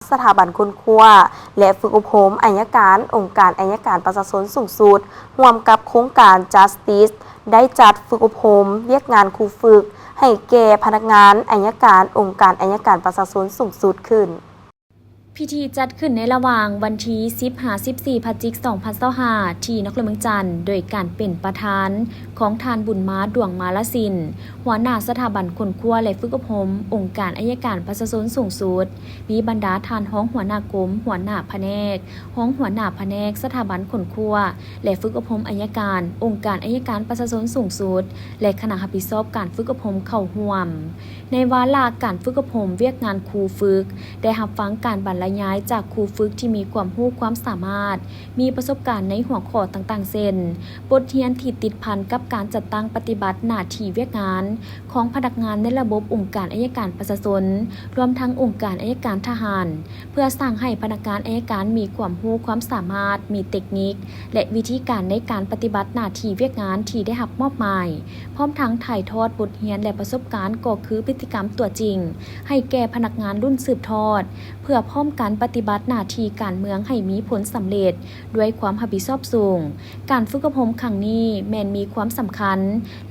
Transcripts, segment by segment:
ສະຖາບັນຄົ້ນຄວ້າ ແລະ ຝຶກອົບຮົມໄອຍະການ ອົງການໄອຍະການປະຊາຊົນສູງສຸດ ຮ່ວມກັບໂຄງການ Justice ໄດ້ຈັດຝຶກອົບຮົມວຽກງານຄູຝຶກ ໃຫ້ແກ່ພະນັກງານໄອຍະການ ອົງການໄອຍະການປະຊາຊົນສູງສຸດຂຶ້ນ. ພິທີຈັດຂຶ້ນໃນລະຫວ່າງວັນທີສິບຫາສິບສີ່ ພະຈິກ ສອງພັນຊາວຫ້າ ທີ່ນະຄອນຫຼວງວຽງຈັນ ໂດຍການເປັນປະທານຂອງທ່ານ ບຸນມາ ດວງມາລະສິນ ຫົວໜ້າສະຖາບັນຄົ້ນຄວ້າ ແລະ ຝຶກອົບຮົມ ອົງການໄອຍະການປະຊາຊົນສູງສຸດ, ມີບັນດາທ່ານຮອງຫົວໜ້າກົມ, ຫົວໜ້າພະແນກ, ຮອງຫົວໜ້າພະແນກ, ສະຖາບັນຄົ້ນຄວ້າ ແລະ ຝຶກອົບຮົມໄອຍະການ, ອົງການໄອຍະການປະຊາຊົນສູງສຸດ ແລະ ຄະນະຮັບຜິດຊອບການຝຶກອົບຮົມເຂົ້າຮ່ວມ. ໃນວາລະການຝຶກອົບຮົມວຽກງານຄູຝຶກ ໄດ້ຮັບຟັງການບັນລະຍາຍຈາກຄູຝຶກທີ່ມີຄວາມຮູ້ຄວາມສາມາດ, ມີປະສົບການໃນຫົວຂໍ້ຕ່າງໆ ເຊັ່ນ ບົດຮຽນທີ່ຕິດພັນກັບການຈັດຕັ້ງປະຕິບັດໜ້າທີ່ວຽກງານຂອງພະນັກງານໃນລະບົບອົງການໄອຍະການປະຊາຊົນ, ລວມທັງອົງການໄອຍະການທະຫານ, ເພື່ອສ້າງໃຫ້ພະນັກງານໄອຍະການມີຄວາມຮູ້ຄວາມສາມາດ, ມີເຕັກນິກ ແລະ ວິທີການໃນການປະຕິບັດໜ້າທີ່ວຽກງານທີ່ໄດ້ຮັບມອບໝາຍ, ພ້ອມທັງຖ່າຍທອດບົດຮຽນ ແລະ ປະສົບການ ກໍຄືພຶດຕິກຳຕົວຈິງ ໃຫ້ແກ່ພະນັກງານລຸ້ນສືບທອດ, ເພື່ອພ້ອມກັນປະຕິບັດໜ້າທີ່ການເມືອງໃຫ້ມີຜົນສຳເລັດ ດ້ວຍຄວາມຮັບຜິດຊອບສູງ. ການຝຶກອົບຮົມຄັ້ງນີ້ແມ່ນມີຄວາມສຳຄັນ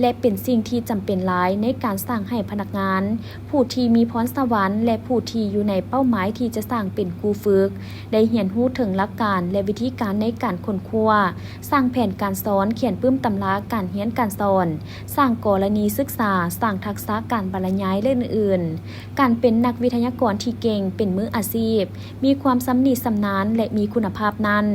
ແລະ ເປັນສິ່ງທີ່ຈຳເປັນຫຼາຍໃນການສ້າງໃຫ້ພະນັກງານ ຜູ້ທີ່ມີພອນສະຫວັນ ແລະ ຜູ້ທີ່ຢູ່ໃນເປົ້າໝາຍທີ່ຈະສ້າງເປັນຄູຝຶກ ໄດ້ຮຽນຮູ້ເຖິງຫຼັກການ ແລະ ວິທີການໃນການຄົ້ນຄວ້າ, ສ້າງແຜນການສອນ, ຂຽນປຶ້ມຕຳລາການຮຽນການສອນ, ສ້າງກໍລະນີສຶກສາ, ສ້າງທັກສະການບັນລະຍາຍ ແລະ ອື່ນໆ. ການເປັນນັກວິທະຍາກອນທີ່ເກັ່ງ, ເປັນມືອາຊີບ, ມີຄວາມຊຳນິຊຳນານ ແລະ ມີຄຸນນະພາບນັ້ນ,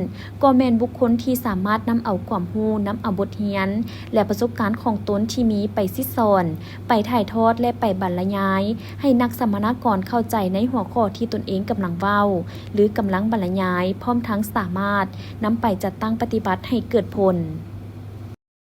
ກໍແມ່ນບຸກຄົນທີ່ສາມາດນຳເອົາຄວາມຮູ້, ນຳເອົາບົດຮຽນ ແລະ ປະສົບການຂອງຕົນທີ່ມີໄປສິດສອນ, ໄປຖ່າຍທອດ ແລະ ໄປບັນລະຍາຍ ໃຫ້ນັກສຳມະນາກອນເຂົ້າໃຈໃນຫົວຂໍ້ທີ່ຕົນເອງກຳລັງເວົ້າ ຫຼື ກຳລັງບັນລະຍາຍ, ພ້ອມທັງສາມາດນຳໄປຈັດຕັ້ງປະຕິບັດໃຫ້ເກີດຜົນ.